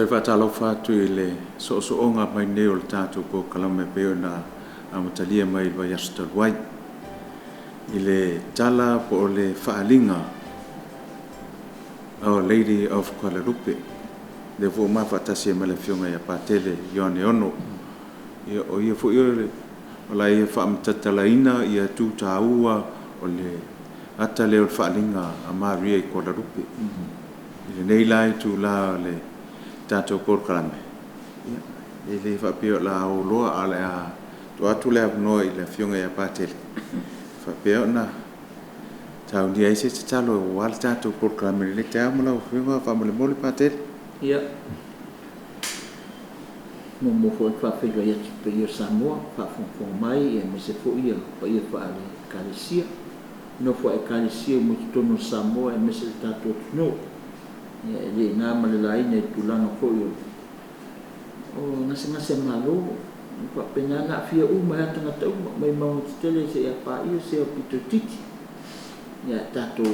Toe faatalofa atu i le soosooga mai nei o le tatou polokalame e pei ona amatalia mai i le vaiaso talu ai, i le tala po o le faaaliga Our Lady of Guadalupe. Lea foi ua ma faatasi ai ma le Afioga ia Patele Ioane Ono. Ia, o ia foi o la ia faamatalaina itu taua o le ata lea o le faaaliga a Maria i Guadalupe. I lenei la itula o le tatou polokalame, ia, e le faapea o le a oloa, ae o le a tuu atu le avanoa i le Afioga ia Patele e faapea ona saunia ai se tatalo aua le tatou polokalame i lenei taeao ma lau Afioga faamolemole Patele. Ia, muamua foi ona faafeiloai atu i le paia o Samoa, faafogafoga mai aemaise foi ia paia faale-Ekalesia, nofo a Ekalesia uma i totonu o Samoa aemaise le tatou atunuu. Ia, e le na ma le laina i tulaga foi o gasegase a Malo, e faapena ona aafia uma ai lava tagata uma, mai mauga tetele seia paia se aupito itiiti. Ia, tatou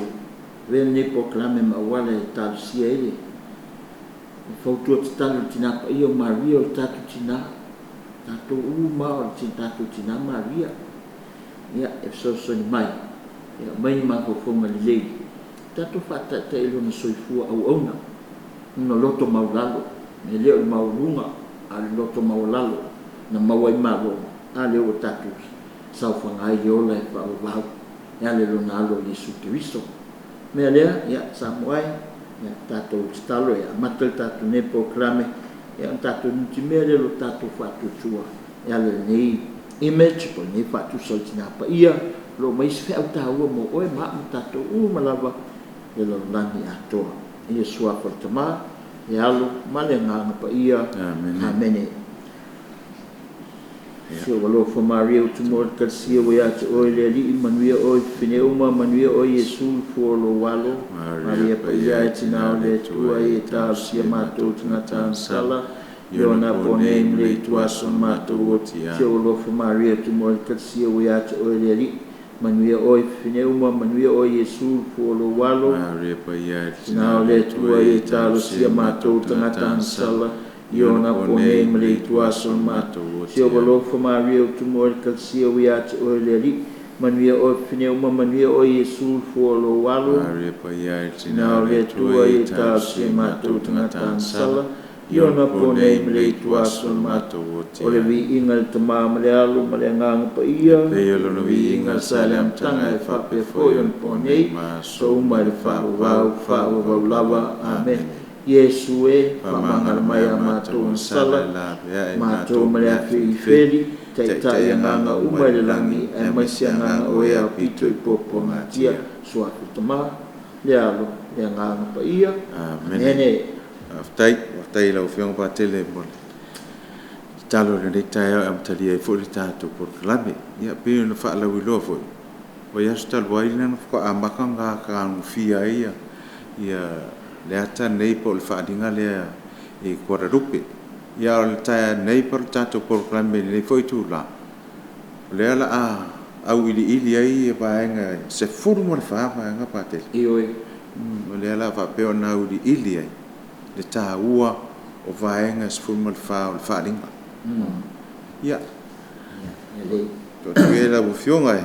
avea lenei polokalame ma auala e talosia ai le fautua tatalo i le Tina Paia o Maria, o le tatou Tina, tatou uma lava o le tatou Tina Maria. Ia, e fesoasoani mai e aumai ni mafaufauga lelei, tatou faataitai i lona soifua auauna, lona loto maualalo, e le o le maualuga, a o le loto maualalo na maua ai malo, a lea ua tatou saofaga ai i le ola e faavavau e ala i lona Alo o Iesu Keriso. O le mea lea, ia, Samoa e, ia, tatou tatalo e amata le tatou nei polokalame, ia ona tatou nutimea lea o lo tatou faatuatua e ala i lenei image po o lenei faatusa o le Tina Paia, o lo o aumai se feau taua mo oe ma au ma tatou uma lava i le lalolagi atoa. I le Suafa o le Tama, le Alo ma le Agaga Paia. Amene. Amene. Si ou alofa Maria ua tumua i le Ekalesia ua ia te oe le Alii, manuia oe i fafine uma, manuia oe Iesu le fua o lou alo. Maria Paia e Tina o le Atua, e talosia matou tagata agasala, i ona po nei ma le ituaso na matou oti. Si ou alofa Maria ua tumua i le Ekalesia ua ia te oe le Alii, manuia oe i fafine uma, manuia oe Iesu le fua o lou alo. Maria Paia e Tina o le Atua, e talosia matou tagata agasala, i ona po nei ma le ituaso na matou. Si ou alofa Maria ua tumua i le Ekalesia ua ia te oe le Alii, manuia oe i fafine uma, manuia oe Iesu le fua o lou alo. Maria Paia e Tina o le Atua, e talosia matou tagata agasala, i ona po nei ma le ituaso na matou. Oti. O le viiga i le Tama ma le Alo ma le Agaga Paia, pei o lona viiga sa le amataga e faapea foi ona po nei, so uma i le faavavau, faavavau lava. Amene. Iesu e, faamagalo mai a matou agasala, matou ma le afi i feli, taitai agaga uma i le lagi, aemaise agaga o e aupito i puapuagatia. Suafa Tama, le Alo, le Agaga Paia. Amene. Faafetai, faafetai i lau Afioga Patele mo le tatalo i lenei taeao e amatalia ai foi le tatou polokalame. Ia, pei ona faalauiloa foi, vaiaso talu ai lea na faatoa amata ona tagofia ai ia le ata nei po o le faaaliga lea i Guadalupe. Ia, o le taeao nei po o le tatou polokalame i lenei foi itula, o lea o le a auiliili ai vaega 14 vaega Patele. Ioe. O lea o le a faapea ona auiliili ai le taua o vaega 14 o le faaaliga. Ia, Lelei. tuu atu ia i lau Afioga e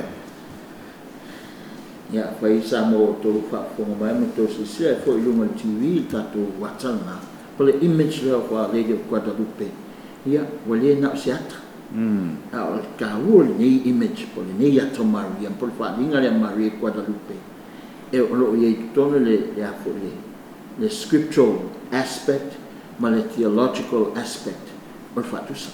Ia, afai Samoa ua outou faafofoga mai ma outou silasila foi i luga o le TV i le tatou ata lena, o le image lea of Our Lady of Guadalupe, ia, ua le na o se ata, a o le taua o lenei image po o lenei ata o Maria, po o le faaaliga lea a Maria i Guadalupe, e o lo o i ai i totonu le a foi le scriptural aspect ma le theological aspect o le faatusa.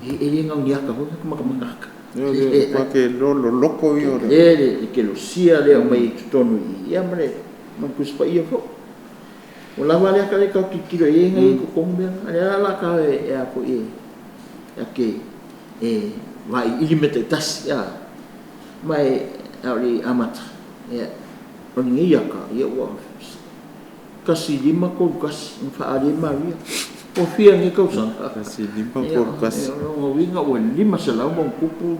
E le gauniata foi matamata ata. Le ke lolo loko ia o le Le kelosia lea o mai i totonu i ia ma le Tusi Paia foi. Ua lava lea ka le tau tilotilo i ai na i totonu mea na. Lea la ka e a foi e ake e vailiili mea taitasi a. Ma e a o le amata, ia, o lenei ata, ia ua 1531 na faaali ai Maria. Ua fia nei tausaga? 1531. O lona uiga ua 500 ma ona tupu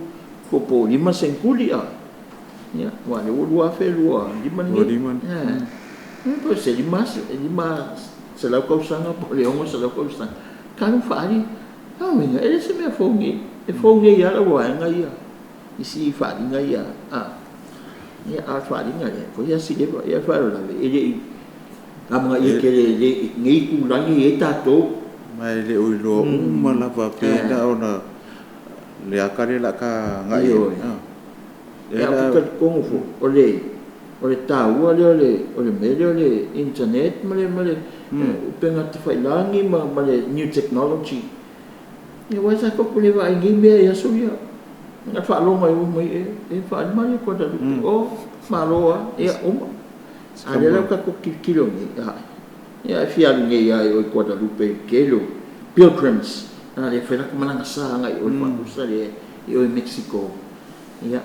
po o 5 seneturi a. Ia, ua lea ua 2025 lenei. 25. Ia, po o se 500. 100 tausaga po o le 600 tausaga, talu ona faaali, o lona uiga, e le o se mea fou nei, e fou nei lava lau vaega ia, isi faaaliga ia, a, ia, a o le faaaliga lea, e toeitiiti lava sileva. Ia o le faalavelave, e le i amanaia tele i lenei itulagi e i ai tatou. Ma e le o iloa uma lava pe na ona le ata lea o le a ta agai i ai. Ioe. Ae ou te talitonu foi, o le o le taua lea o le o le mea lea o le internet ma le ma le upega tafailagi ma ma le new technology, ia aua sa tatou le vaai i nei mea i aso ia. Na faalogo lava mai e e faaali mai Guadalupe, oh malo lava, ia uma. A o lea la ua tatou tilotilo nei, ia e fia alu nei lava i o i Guadalupe i le tele o pilgrims a lea e fai latou malaga sa agai i o i le faatusa lea i o i Mexico. Ia,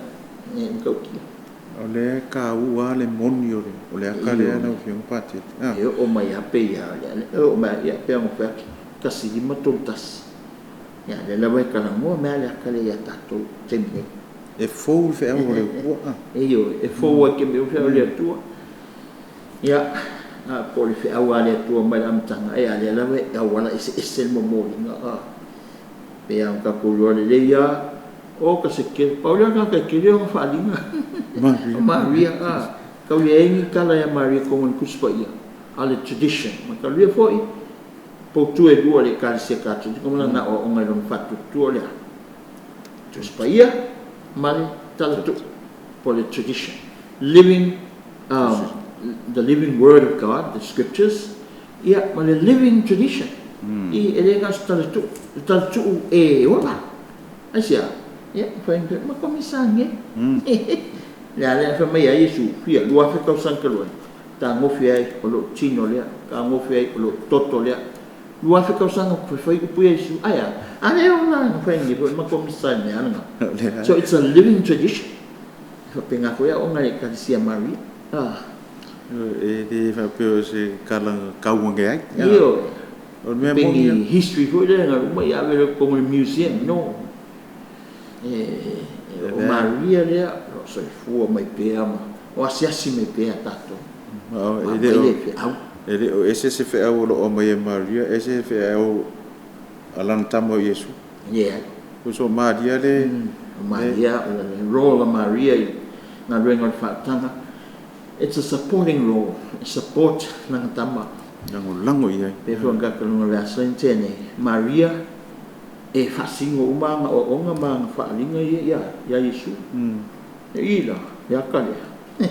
e matautia. O lea e taua lava le moni o le ata lea lau Afioga Patele. E oo mai lava pei lava, e oo mai lava, pei ona ou fai atu, 1531. Ia a o lea lava e talanoa mai lava le ata lea ia tatou i le taimi nei. E fou le feau a le Atua. Ioe, e fou lava i le taimi nei le feau a le Atua. Ia, po o le feau lava a le Atua mai le amataga, a o lea lava e auala eseese le momoliga. Pei lava ona tatou iloa lelei lava, oka se tele, pau lea o le tagata e tele ona faaaliga, o Maria, a, tau leai ni tala ia Maria i totonu o le Tusi Paia, a o le tradition. Mataulia foi, poutu e lua o le Ekalesia Katoliko ma lana aoaoga i lona faatuatua o le a? Tusi Paia ma le Talatuu, po o le tradition. Living, the living word of God, the scriptures, ia, ma le living tradition. I, e le na o se talatuu, o le talatuu e ola. Aisea? Ia, fai mai, ma komisa nge. Le a le fai mai ia Iesu, fia, 2000 tausaga talu ai, tagofi ai o lou tino lea, tagofi ai o lou toto lea. 2000 tausaga faifai upu ia Iesu, ae a? A lea ola na fai nei foi ma komisa i mea lena. So it's a living tradition. E faapena foi aoga i le Ekalesia Maria. Ah. E le faapea o se tala tau ane ai. Ioe. O le mea Pei moni ni history foi lea na uma ia ave lea i totonu o le museum. No. E, o Maria lea, o lo o soifua mai pea ma o asiasi mai pea tatou. Ma Ma e le aumai o le feau. E le o ese se feau o lo o aumaia e Maria, ese se feau a lana tama o Iesu. Leai. So o Maria le O Maria, o le role a Maria i galuega o le faautaga, it's a supporting role, e support lana tama. Lagolago i ai. Pei foi ona tatou iloa i le aso lea na tea nei, Maria e faasino uma ana aoaoga ma ana faaaliga ia ia ia Iesu. E i la, le ata lea.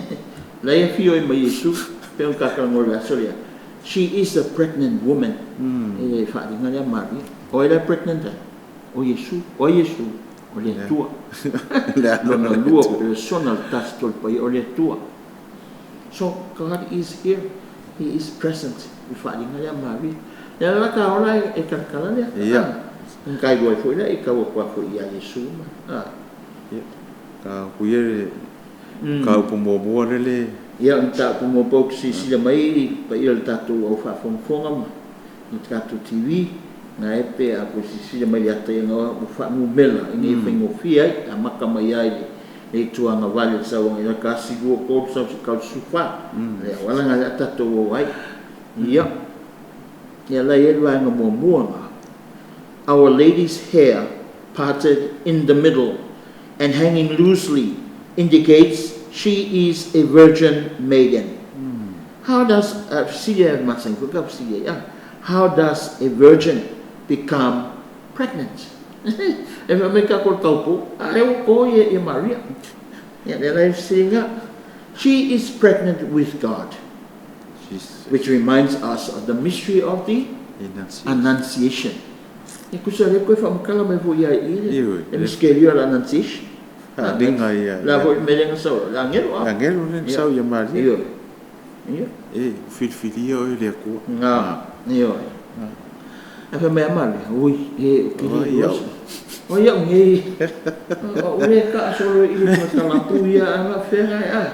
La e afio ai ma Iesu, pei ona tatou talanoa i le aso lea, she is a pregnant woman i le faaaliga lea a Maria. O ai la e pregnant ai? O Iesu. O ai Iesu? O le Atua. Lona lua persona o le Tasi Tolu Paia, o le Atua. So, God is here. He is present i le faaaliga lea a Maria. Le ala la ta ola e talatala lea. A, na ta iloa ai foi lea i tau atu lava foi ia Iesu ma, a. Ia, ta upu ia le mataupu muamua lea le. Ia, o le mataupu muamua ou te silasila mai i le paia o le tatou au faafogafoga ma le tatou TV, na e pe a toe silasila mai i le ata ia na ua faanumera ina ia faigofie ai, e amata mai lava i le itu agavale i le sauaga i le 1, 2, 3, sau se tau 14. Le auala lena lea a tatou o ai. Ia, ia la e i ai le vaega muamua lena. Our Lady's hair parted in the middle and hanging loosely indicates she is a virgin maiden. How does, fesili ai masani foi ka fesili ai, how does a virgin become pregnant? E fai mai tatou le taupou, a lea ua to ia Maria. Ia lea la e fesili ina, she is pregnant with God, which reminds us of the mystery of the Annunciation. E tusa lea toe faamatala mai foi ia i i le miskelio o le Annunciation. Faaaliga ia. La foi le mea lea na sau ai, le agelo a. Le agelo lea na sau ia Maria. Ioe. Ia. E, filifilia oe e le Atua. Na, ioe. Ae fai mai a Maria, oi, e, ou te le iloa se. O ai au nei? O au lea e taa solo i le talapu ia a na faafeagai a.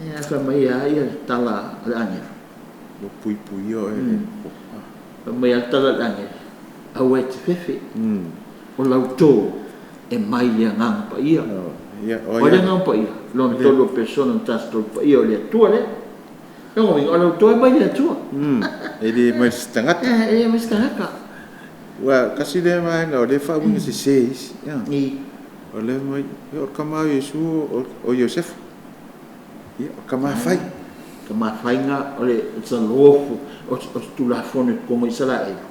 Ia, fai mai a ia le tala a le agelo. Ua puipuia oe e le Atua. Fai mai a le tala a le agelo, aua e te fefe, o lau tō e mai le Agaga Paia. O ai le Agaga Paia? Lona tolu o Persona o le Tasi Tolu Paia o le Atua lea. Lona uiga, o lau toe mai le Atua. E le mai se tagata. E le mai se tagata. Ua tasi lea vaega o lea e faauiga sese e isi. O lea mai, o le tama a Iesu o Iosefa. Ia, o tama fai. Tama faiga o le, it's a law, o se tulafono i totonu o Isaraelu.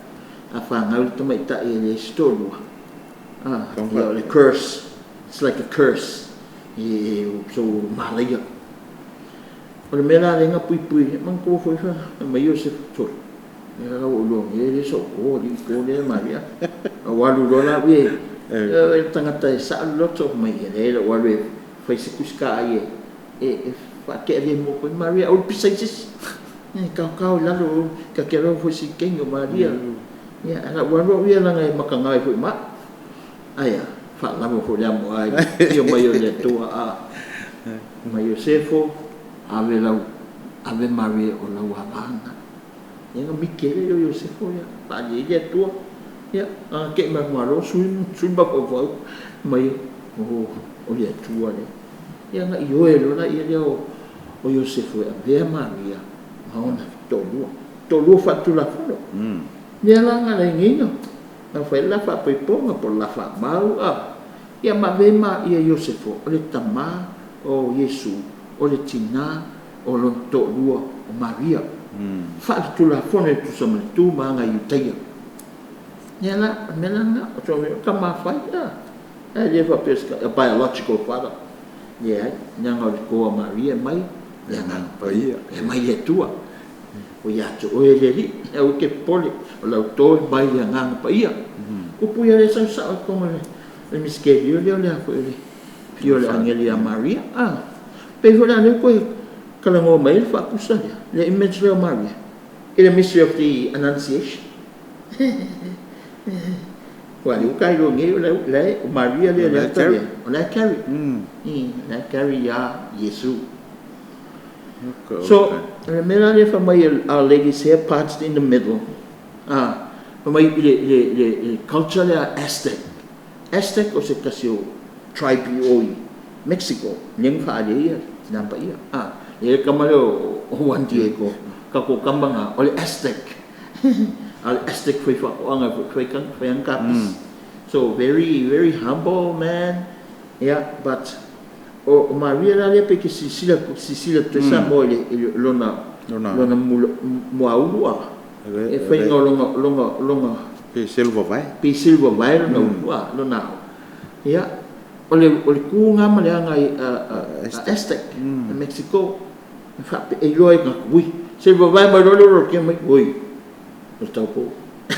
A fanau le tamaitai e leai se toalua, ia o le curse, it's like a curse, e so malaia. O le mea la lea na puipui, manatua foi fai mai Iosefa, sole, ia la ua ou iloa nei e le sou po, alii po lea e Maria. Ou alu loa la au ia, o le tagata e sao le loto, fai mai, e leai o le a ou alu e fai se tusitaai e faatea lemu atu ai Maria, aua le pisa i se isi. E taotao i lalo, ta te iloa foi si teine o Maria. Ia, ae o le a ou alu au ia leaga e mataga ai foi ma au. Ae a? Faalava foi le amoa i le afio mai o le Atua a mai Iosefo, ave lau, ave Maria o lau ava lena. Ia ona miti ai lea o Iosefo ia, faaali ai le Atua. Ia, na ona tei mai lava i le Malo sui le mafaufau mai, o, o le Atua lea. Ia ona ioe loa lea o Iosefo e avea Maria ma ona toalua, toalua faaletulafono. Lea la na ala ai nei na fai ai le la faapaipoga po o le la faamau a. Ia ma avea ma ia Iosefo o le tama o Iesu, o le tina o lona toalua o Maria. Faaletulafono e tusa ma le tu ma aga Iutaia. Ia la, o le mea la lena, o le tama fai a. Ae le faapea o se biological father. Leai, leaga o le toa o Maria e mai le Agaga Paia, e mai le Atua. Ua ia te oe le Alii, aua e te popole, o lau to e mai le Agaga Paia. Upu ia lea e sau sao i totonu o le misitelio lea o le a foi o le afio o le agelu ia Maria. A, pei foi la lea ua toe talanoa mai ai le faatusa lea, le image lea o Maria i le mystery of the Annunciation. Ua lea ua tailo nei, o la e, o Maria lea le ata lea, o la e carry. O la e carry ia Iesu. So, o le mea la lea fai mai Our Lady's hair parted in the middle, fai mai i le culture lea Aztec. Aztec o se tasi o tribe i o i Mexico, lea na faaali ai le Tina Paia. Lea le tama lea o Juan Diego, tatou tama na, o le Aztec. A o le Aztec fai faatoaga foi, fai ana kapisi. So very, very humble man, yeah, but o Maria la lea pei ke silasila silasila atu ai Samoa i le lona lona muaulu a e faiga o lona lona lona Pei selu vavae. Pei selu vavae lona ulu a lona ao. Ia, o le tu na ma le aga a Aztec i Mexico. E faapea, e iloa ai tagata, ui, se i vavae mai loa le rokea mai, oi, o le taupou. E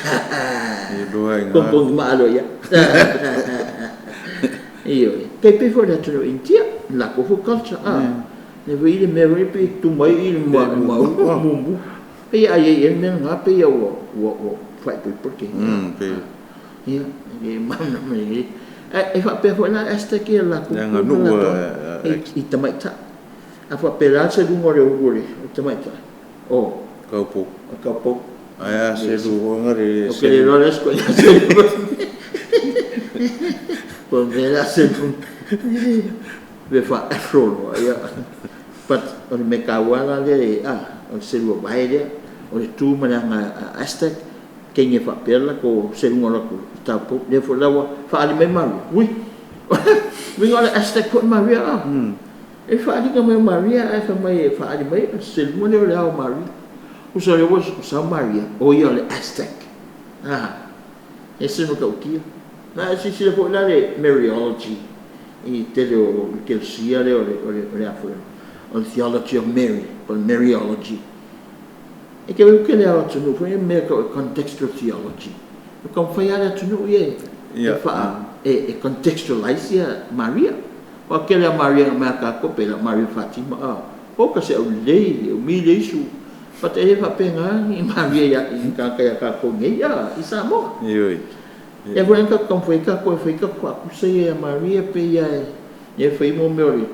iloa ai ngā. Pongpongi maalo ia. Ioe. Tai pei foi le atunuu India, le latou foi culture, a. Le foi le mea foi pei tu mai i le mau mumu. Pei a iai le mea lena, pei ua ua ua faaipoipo le keiki. Pei. Ia, e malamalama lelei. E faapea foi la Aztec ia latou Le aganuu i tamaitai. A faapea la se luga o le ulu o le tamaitai, o. Kaupou. O kaupou. Ae a selu hoga le selu. Ou te le iloa le isi ituaiga selu. Po o le mea la selu. Mea faa-afro loa, ia. But o le mea taua la lea, a, o le selu vavae lea. O le tu ma le aga a Aztec, teine faapea le latou seluga o latou taupou. Lea foi la ua faaali mai Maria, ui, uiga o le Aztec foi Maria, a. E faaaliga mai o Maria ae fai mai e faaali mai o le seluga lea o le ao o Maria. Uso lea ua sau Maria, o ia o le Aztec. A, ese matautia. Na e silasila foi la le Mariology i tele o ekelesia lea o le, o le, o le a foi, o le Theology of Mary, po o le Mariology. E te vaai le ao atunuu foi mea e tau o le contextual theology. E taumafai lava le atunuu ia e faa, e contextualize ia Maria. Aua o le tele lava o Maria na aumai a tatou, pei la Maria Fatima, a, oka se aulelei, e umi le isu. But e le faapena ni Maria ia i tagata ia tatou nei, a, i Samoa. Ioe. Ia foi tatou taumafai tatou e fai tatou faatusa ia ia Maria pei lava e fai mo mea o le,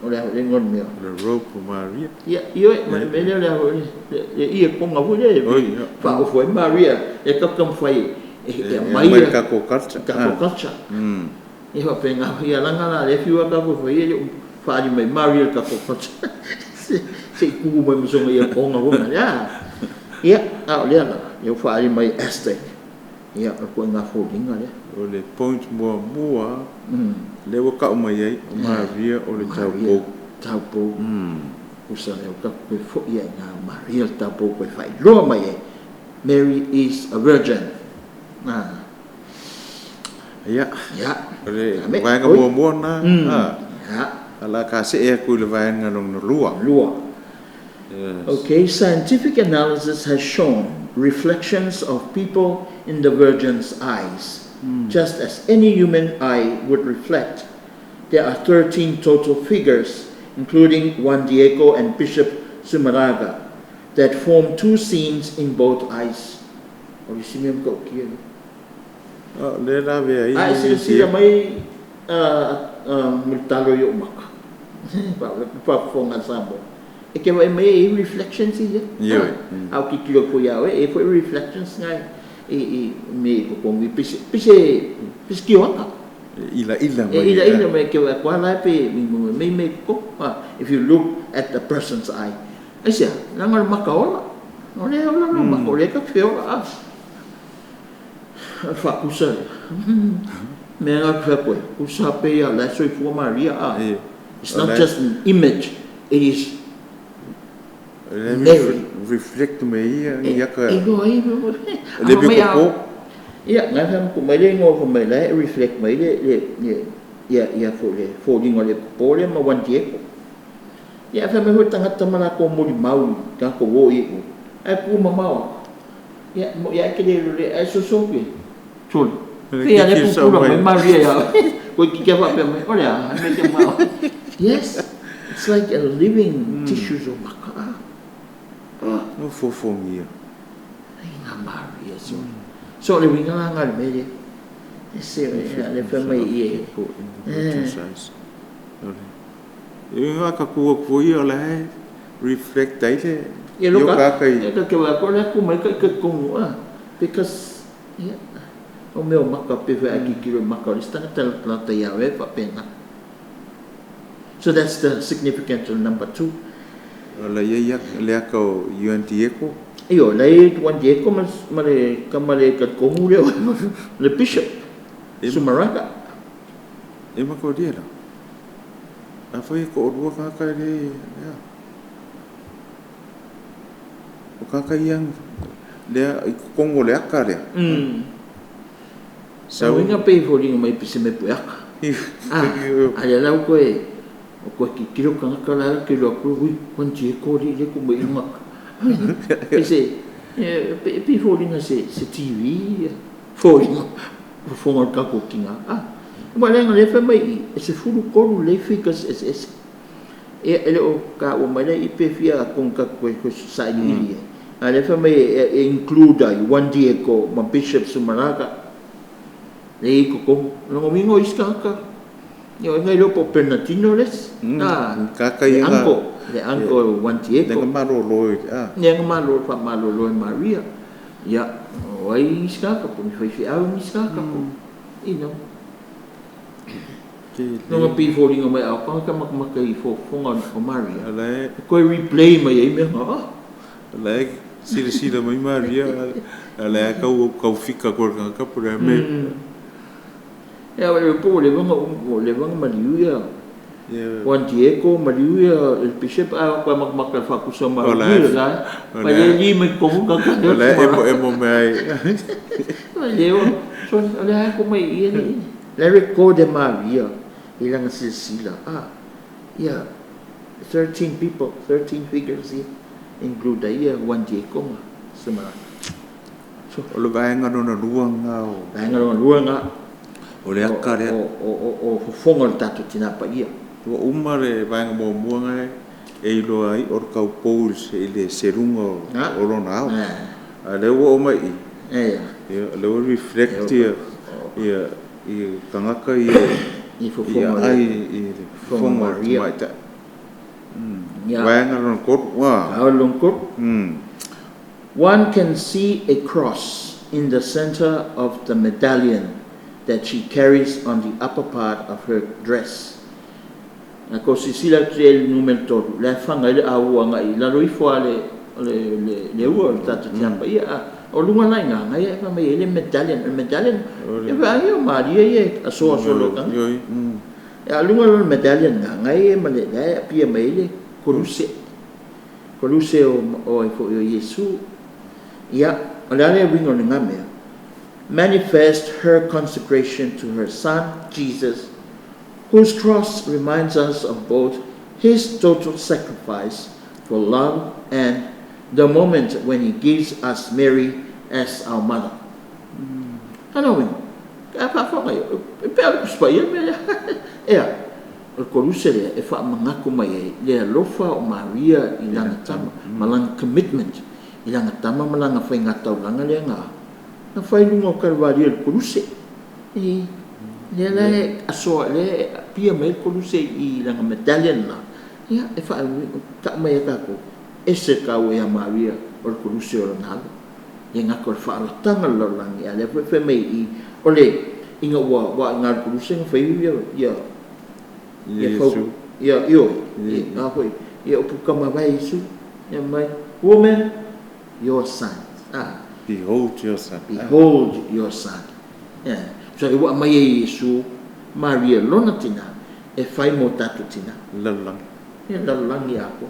o le a foi le igoa o le mea. Le robe o Maria. Ia, ioe, ma le mea lea o le a foi le ie koga foi lea e faaofo ai Maria, e tatou taumafai e aumai le tatou culture. Tatou culture. Ia faapena, ia leaga la lea e fiu lava tatou e fai, e le o faaali mai Maria i le tatou culture. Se i tu mai ma soga ia konga woman. Ia. Ia, a o lea la, lea ua faaali mai e Aztec. Ia, o le ituaiga foliga lea. O le point muamua lea ua tau mai ai, o Maria o le taupou. Taupou. Usa lea ua tatou toe foi ai i ina, o Maria le taupou toe faailoa mai ai, Mary is a virgin. A. Ia, o le vaega muamua lena, a o le a ta see atu i le vaega lona lua. Lua. Okay, scientific analysis has shown reflections of people in the Virgin's eyes, just as any human eye would reflect. There are 13 total figures, including Juan Diego and Bishop Zumarraga, that form two scenes in both eyes. O le isi mea matautia lea. O lea la avea ai A e silasila mai Mulitalo i ou maka, faafofoga a Samoa, e te vaai mai e i ai reflections ia. Ioe. A ou tilotilo atu ia oe, e i ai foi reflections na i mea i totonu, pei se, pei se, pei se tioata. E ilaila mai. E ilaila mai, e te vaai atu lava la e pei e mai mea i totonu. If you look at the person's eye. Aisea? Leaga o le maka ola. O lea e ola lou maka, o lea e ta te feola. O le faakusa lea. Mea na ou te fai atu ai, kusa pei a la e soifua Maria a. It's not just an image, it is Mary. Reflect mai ia ni aka. E iloa ai. Le mea popo. Ia, na fai atu mai le igoa fai mai la e reflect mai le le ia ia fo le foliga o le popo lea ma Juan Diego. Ia fai mai foi tagata ma latou molimau i tatou o i o, ae pu mamao atu. Ia, moʻi lava e te le iloa lelei, ae soso atu e, sole, pei lava o lea e pupula mai Maria ia oe. Toeitiiti lava faapea mai, o le a le mea e te manao ai? Yes, it's like a living tissues o maka. Ah, ah. O fofogia. Ai na Maria, sole. So o le uiga la lena o le mea lea. E se, le fai mai i e. E ka tu atu foi ia o la e reflect ai le ioka aka i. Ia ka te wai ko le aku mai ka i tonu a because ia o mea o maka pe whai aki ki maka o le isi tangata lata ia oe faapena. So that's the significance of number 2. O la ia le aka o Juan Diego. Io, la ia Juan Diego ma le tama le talitonu lea le bishop Sumaraka. E makaolia la. Afai e toalua tagata e le a. O tagata ia lea i totonu o le aka lea. Sau. Uiga pei e foliga mai pe se mea pue aka. A lea la ua toe ua toe tilotilo tagata la e tilo atu, ui, Juan Diego alii lea e tu mai i luga aka. Pei se pei e foliga se se TV foliga fofoga o le tatou tina. Aua leaga o lea e fai mai i i, e 13 lelei figures eseese. Ia, e le o taua mai la i i pe fia atonu tatou toe sailiili ai. A o lea e fai mai e include ai Juan Diego ma Bishop Zumarraga lea e i totonu. O lona uiga o isi tagata, ia o ai na iloa po o Bernardino le isi, a, le uncle, le uncle o Juan Diego. Lea na malolo i, a. Lea na malolo, faamalolo e Maria. Ia, o ai isi tagata, po o ni faifeau nisi tagata, po o, you know. Nona pei e foliga mai a o tagata matamata i fofoga o Maria, e toe replay mai ai mea na, ah. O la e silasila mai Maria, a o la e tau tau fika atu e le tagata po o le a le mea. Ia, o le po ua leva ona ua leva ona maliu ia Juan Diego, maliu ia el Bishop, ae o atu lava matamata i le faatusa ma O la e ma le li mai totonu tagata. O la e emoemo mai ai. Le o, o le a ko mai ia ni. La e record e Maria i lana silasila, ah, ia, 13 people, 13 figures ia, include ai ia Juan Diego ma Samaraka. So, O le vaega lona lua lena o. Vaega lona lua lena. O le aka lea. O fofoga o le tatou tina paia. Ua uma le vaega muamua lena e iloa ai o le taupou i le seluga o lona ao. A o lea ua oo mai i i, o lea ua reflect ia tagata ia i aai i le fofoga o le tamaitai. Vaega lona tolu. Vaega lona tolu. One can see a cross in the centre of the medallion that she carries on the upper part of her dress. A tou silasila atu i ai i le numera 3, la e faga ai le aua agai i lalo ifo lava o le ua o le tatou Tina Paia a. O luga la i ina, na e fai mai ai le medallion. O le medallion, ia vaai o malia ia e asoa solo e tagata. A o luga la o le medallion lena, na e i ai ma le, la e aapia mai ai le koluse, koluse o ai foi o Iesu. Ia, o le a le uiga o lena mea? Manifest her consecration to her son Jesus, whose cross reminds us of both his total sacrifice for love and the moment when he gives us Mary as our mother. A lona uiga, a faafofoga i ai, e pei lava o le Tusi Paia le mea lea. Ea, o le koluse lea e faamanatu mai ai le alofa o Maria i lana tama ma lana commitment i lana tama ma lana faigataulaga lea na fai i luga o Kalivario i le koluse. I, lea la e asoa, lea e apia mai ai le koluse i lana medallion la, ia, e faatau mai e tatou, ese le taua ia Maria o le koluse o lana alo. E le gata o le faaolataga o le lalolagi, a o lea foi e fai mai i i, o le, ina ua, aua o i ina i le koluse na fai ai ia, ia, fau, ia, ioe, ia, a foi, ia upu tama vae Iesu, ia mai, woman, your son. Ah. Behold your son. Behold your son. Yeah. So ua aumai e Iesu Maria lona tina e fai mo tatou tina. Lalolagi. Ia lalolagi atoa.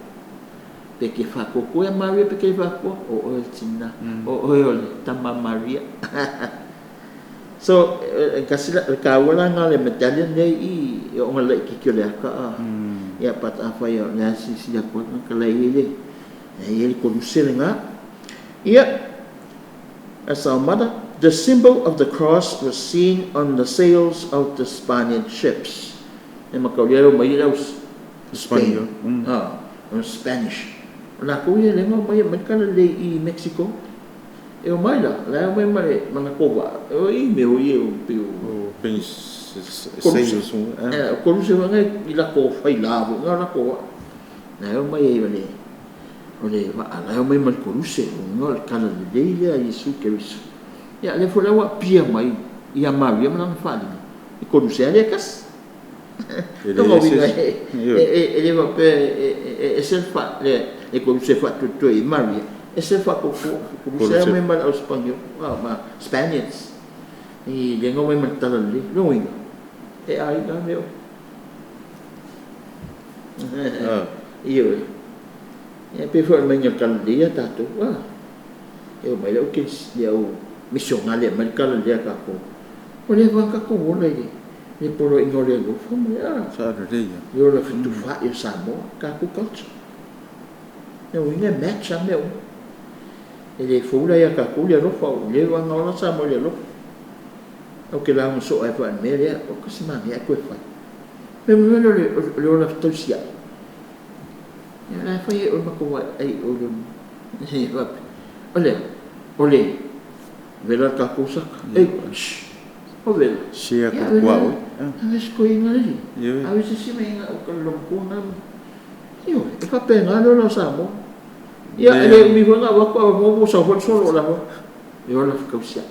Pe ke faatoatoa ia Maria pe ke le faatoa, o oe o le tina, o oe o le tama Maria. So, e kasi la, le taua la lena o le medallion lea i i, ona laitiiti o le ata a. Ia but afai o le a silasila atu ai tagata la e i ai le, la e i ai le koluse lena. Ia, as our mother, the symbol of the cross was seen on the sails of the Spaniard ships. E mataulia e omai le au Spain, o le Spanish. O latou ia lea na omai e aumai le talalelei i Mexico. E omai la, la e omai ma le ma latou vaa, o i mea foi ia pei o koluse. O koluse foi na i latou faila foi na o latou vaa. La e omai ai o le vaa la e omai ma le koluse, o le talalelei lea a Iesu Keriso. Ia lea foi la ua apia mai ia Maria ma lana faaaliga, le koluse lava lea e tasi. Lona uiga e le faapea e ese le koluse e faatuetue i Maria, ese le faatuatua. Koluse lava mai ma le au Sipaniolo, ma Spaniards, i lea na omai ma le talalelei. Lona uiga, e aiga lava mea uma. Ioe. E pei foi o le aumaiga o le talalelei ia tatou. E omai le au misionale e aumai le talalelei a tatou. Ua leva ona tatou ola i le poloaiga o le alofa ma le Saalelei lava. Le ola fetufaai o Samoa, tatou culture. Lona uiga e match lava mea uma. E le fou la ia tatou le alofa, ua leva ona ola Samoa i le alofa. Ou te lauga soo ai foi i le mea lea, oka se manaia ae toe fai. O le mea lea o le ola fetausiai. Ia la e fai ai oe ma tou ai oe le o le o le vela le tatou saka. Ei, shh. O vela. Share ko kua oi. Ave se koina leli. Ave se si mea o ka lomatua na. Ioe, e faapena le ola o Samoa. Ia, e le umi foi na avatu ae mo sau foi le solo o la e ola fetausiai.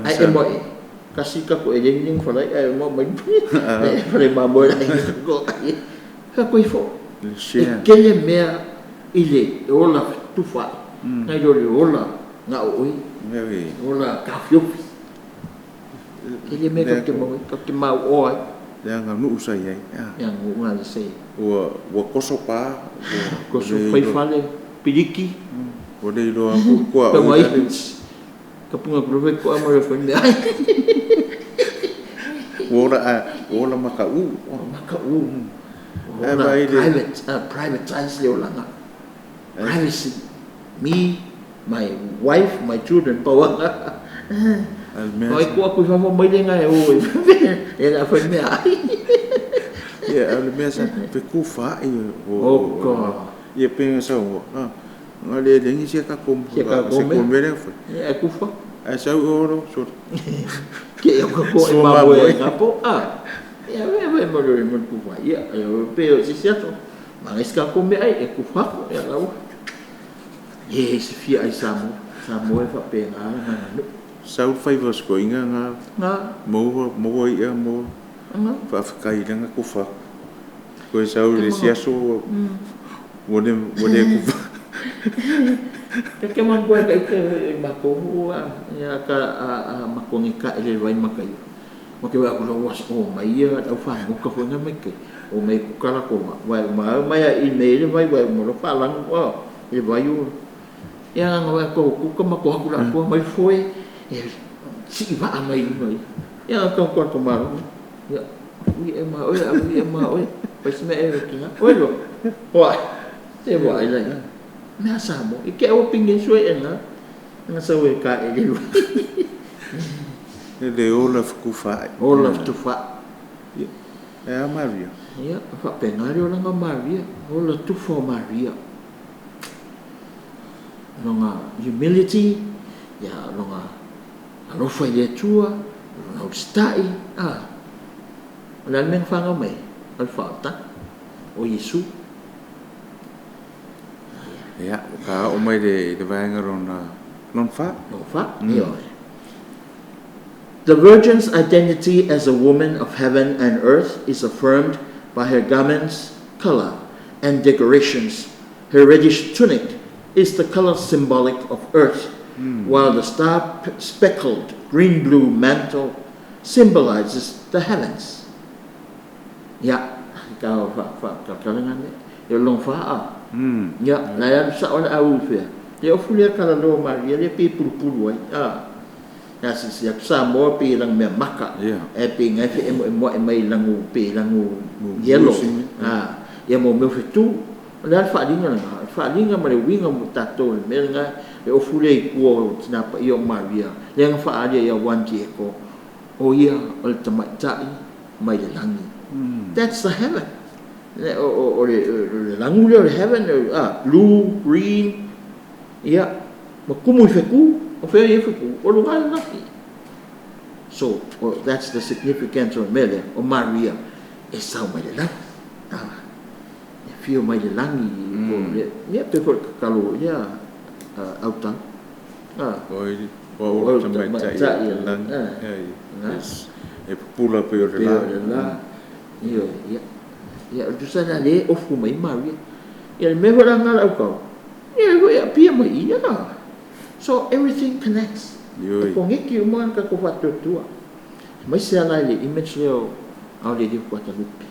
Ai e mo e kasi tatou eleni lea na falai ae mo mai le fale mamoe la ko. Ka koe fo. E tele mea i le ola fetufaai nai lo le ola gaooi, ola taofiofi. Tele mea tatou te maua ai, tatou te mauoa ai. Le aganuu sa i ai. Le aganuu lena sa i ai. Ua toso pa. Toso fai fale, piliki. Ua le iloa atu tuaoi la le. Ka punga kulo fai toa ma le fai mea. Ua ola ua ola makaʻu. Makaʻu. Ua ola private, privatize le olaga. Privacy. Me, my wife, my children, pau lava. O ai tuu atu i fafo mai le na e o e le a fai mea ai. Ia, o le mea sa fetufaai o. Oh God. Ia pei ona saunoa, na le leai se tatou Se tatou mea. Mea lea fai. Ia, e kufa. Ae sau o lo solo. Ke o ka ko e mamoe e ngapo. Ah. Ia, me me mo le mo kufa. Ia, e pe o se aso. Ma ngai se tatou mea ai e kufa aku. Ia lau. E se fia ai Samoa. Samoa e faapena la aganuu. Sau le faiva o sikoiga na Na. maua maua ia mo Na. faafetai i lana kufa. Koe sau i le isi aso ua le ua le kufa. E ke man koe ka ite i makou ua ia ka a a makou ka ele vai maka ia. Ma ke wa ku was o mai ia au fa mo ka fo na mai ke. O mai ku kala ko ma. Wa ma mai i me le vai vai mo lo fa lang o le vai o. Ia nga wa ko ku ka ma ko haku la ko mai foi e si va mai mai. Ia ka ko ko ma. Ia ui e ma oi a ui e ma oi. Pai se me e ki na. Oi lo. Wa. Te wa ai lai. Mea Samoa. I ke au pinge sue e nga. Nga sa we ka e le. E le ola fukufa'i. Ola futufa'i. E a Maria. Ia, faapenaga le olaga o Maria, ola tufa o Maria. Lona humility, ia, lona alofa i le Atua, lona usitai, a. O le a le mea na fanau mai ai? O le faaolataga, o Iesu. Ia, ua ka oo mai le i le vaega lona lona fa. Lona fa, ioe. The Virgin's identity as a woman of heaven and earth is affirmed by her garment's color and decorations. Her reddish tunic is the color symbolic of earth, while the star-speckled green-blue mantle symbolizes the heavens. Ia, ka faatalatalaga lea. Ia o lona fa a. Ia, la e alu sao le au i fea? Le ofu lea kalaloa malie lea pei e pulupulu ai, a. Ia silasila atu Samoa pei e lana mea maka, ae pei na e feemoemoai mai i lanu pei lanu yellow, a. Ia mo mea o fetu. O le a le faaaliga lena? O le faaaliga ma le uiga mo tatou i le mea lena, le ofu lea i tua o Tina Paia o Maria, lea na faaali ai ia Juan Diego, o ia o le tamaitai mai le lagi. That's the heaven. O le lagu lea o le heaven, blue, green, ia, ma kumu i fetu. O fea e i ai fetu? O luga le lagi. So, that's the significance o le mea lea, o Maria e sau mai le lagi. E afio mai le lagi, ia, pei foi o le tatalo foi lea autau. Oi, o au o le tamaitai o le lagi, e pupula pei o le la. Pei o le la. Ioe, ia. Ia, o le tusa lena lea e ofu mai ai Maria. Ia, le mea foi la lena a le autau, ia foi e aapia mai i i. So, everything connects. E koneki uma le tatou faatuatua. Aemaise lava la i le image lea o Aolelia Kuatalupe.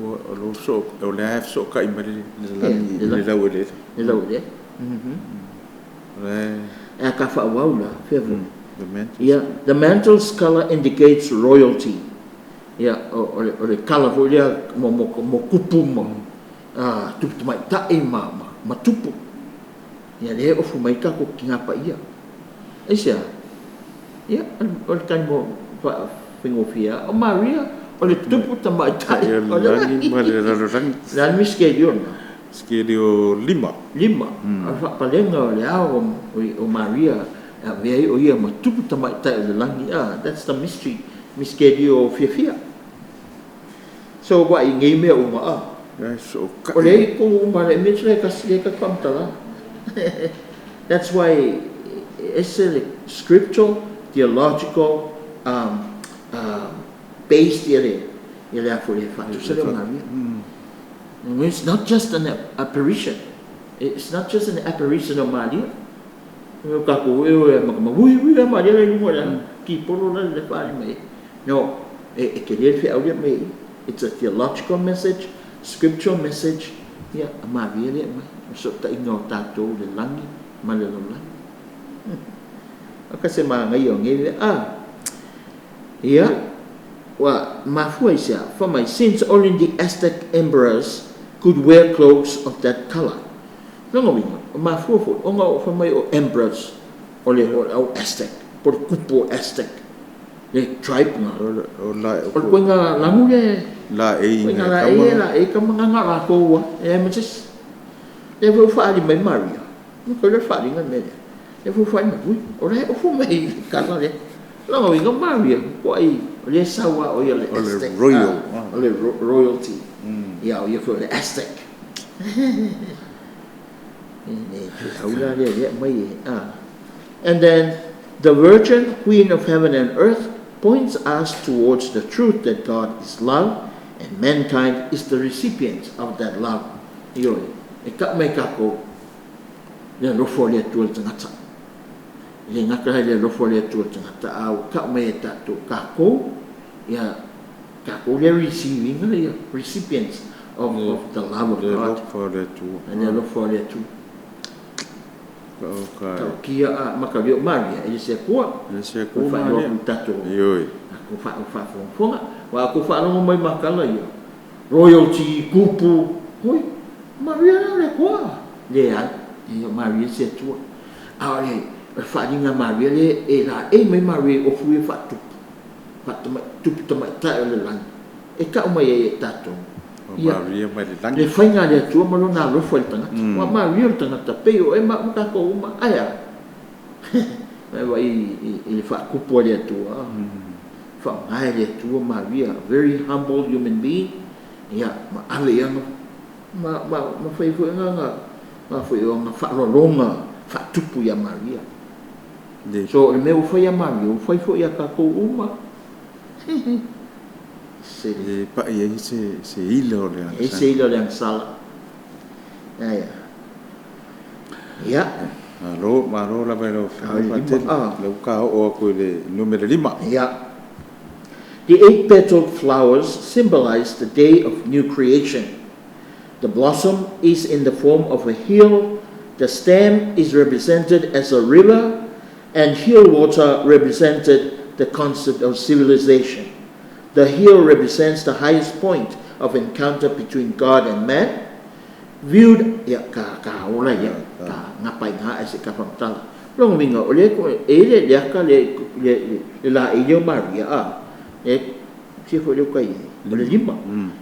O lo so, o lea e fesootai mai le lagi i le laueleele. Le laueleele. E a ka faaauau la, fea foi? The mantle. Ia, the mantle's colour indicates royalty. Ia, o le, o le kala foi lea mo, mo, mo kupu ma tupu tamaitai ma, ma, ma tupu. Ia, lea e ofu mai tatou tina paia. Aisea? Ia, o le tali mo, faafaigofie lava. O Maria, o le tupu tamaitai o le lagi ma le lalolagi. O le a le misitelio lena? Misitelio 5. 5. O le faapalega o le ao o Maria e avea ai o ia ma tupu tamaitai o le lagi. Ah, that's the mystery. Misitelio fiafia. So, vaai i nei mea uma, ah. O lea i totonu uma le image lea e tasi lea e tatou faamatalaga. That's why e ese le scriptural, theological based ia le ia le a foi le faatusa lea o Maria. It's not just an apparition. It's not just an apparition of Maria. O tatou e o e maka ui ui a Maria la i luga o le kipolo la le faali mai ai. No, e tele le feau lea mai i. It's a theological message, scriptural message, ia, a Maria lea e aumai. O le fesootaiga o tatou i le lagi ma le lalolagi. Aka se manaia o nei mea. Ah, ia, ua mafua i se a? Fai mai, since only the Aztec emperors could wear clothes of that color. Lona uiga, ua mafua foi ona o fai mai o emperors o le au Aztec, po o le kupu o Aztec, le tribe na. O le O le koiga lanu le laei koiga laei e laei kama na na latou a, e leai ma se isi. Lea foi ua faaali mai Maria, ua toe lea o le faaaliga le mea lea. Lea foi ua faaali mai, ui, o la e ofu mai i le kala lea. Lona uiga o Maria, matua o lea e sau lava o ia o le Aztec. O le royal. O le royalty. Ia, o ia foi o le Aztec. E le feau la lea lea aumai e, a. And then, the Virgin, Queen of heaven and earth, points us towards the truth that God is love And mankind is the recipient of that love. Ioe, e kau mai kākou le alofa o le Atua i le tagata. E le gata la i le alofa o le Atua i le tagata, a ua kau mai e tatou, kākou, ia, kākou lea receive ina ia, recipients of, of the love of Le God. alofa o le Atua. Le alofa o le Atua. Ka o ka. Taukia a makalia o Maria, e le se Atua. Le se Ua Atua faailoa Maria. atu i tatou. Ioe. Tatou faafogafoga. Aua a tou faalogo mai ma tala ia, royalty, kupu, oi, Maria la o le Atua. Leai, e o Maria se Atua. A o le faaaliga a Maria lea e laei mai Maria i ofu ia faatupu, faatamai, tupu tamaitai o le lagi, e tau mai ai e tatou. O Ia, Maria mai le le lagi. faiga a le Atua ma lona alofa i le tagata. Aua Maria o le tagata pei o oe ma au ma tatou uma. Ae a? Ae vaai i le faatupu a le Atua. Faaaoga e le Atua Maria, a very humble human being, ia, ma ave i ana, ma, ma, ma fai foi ana, ma foi o ana faaaloaloga faatupu ia Maria. Le So, o le mea ua fai ia Maria, ua fai foi ia tatou uma. Se le pai ai se ila o le e se agasala. Ila o le agasala. Aia. Ia, Malo, malo lava i lau a Afioga o le lima, Patele. ah, Lau ka oo atu i le numera 5. ia. The eight-petaled flowers symbolize the day of new creation. The blossom is in the form of a hill, the stem is represented as a river, and hill water represented the concept of civilization. The hill represents the highest point of encounter between God and man. Viewed, ia, ka, ka ola ia, ka ngapa i ngā ese ka whamtala. Longa winga, o le ko e le le aka le le le le la e leo Maria a. E sia foi leo kai o le lima.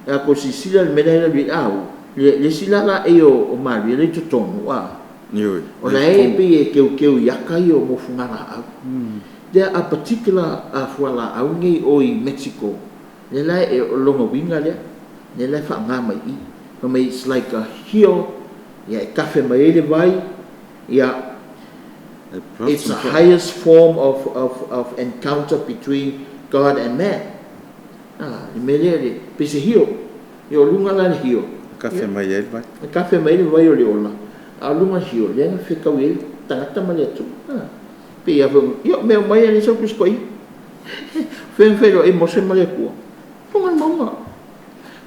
E a ko sisila le mela le le au. Le le sila la e o o Maria le totonu a. Ioe. O Le la e tonu. pe e keu keu i aka i o mo fungala au. There are particular fuala au nei o i Mexico. Le la e o longa winga lea. Le la e whaanga mai i. Fa mai it's like a hill. Ia e kafe mai e le vai. Ia E it's blossom the foi. highest form of encounter between God and man. Ah, le mea lea le, pe se hio. Ia o lunga la le hio. Kafe Ia, mai ai le vai. e kafe mai le vai o le ola. A o lunga le hio, lea na whekau e le tangata ma le Atua. Ah, pe ia whangu, ia mea mai a le sau kusko i. Whenwhero e Mose ma le Atua. Lunga le maunga.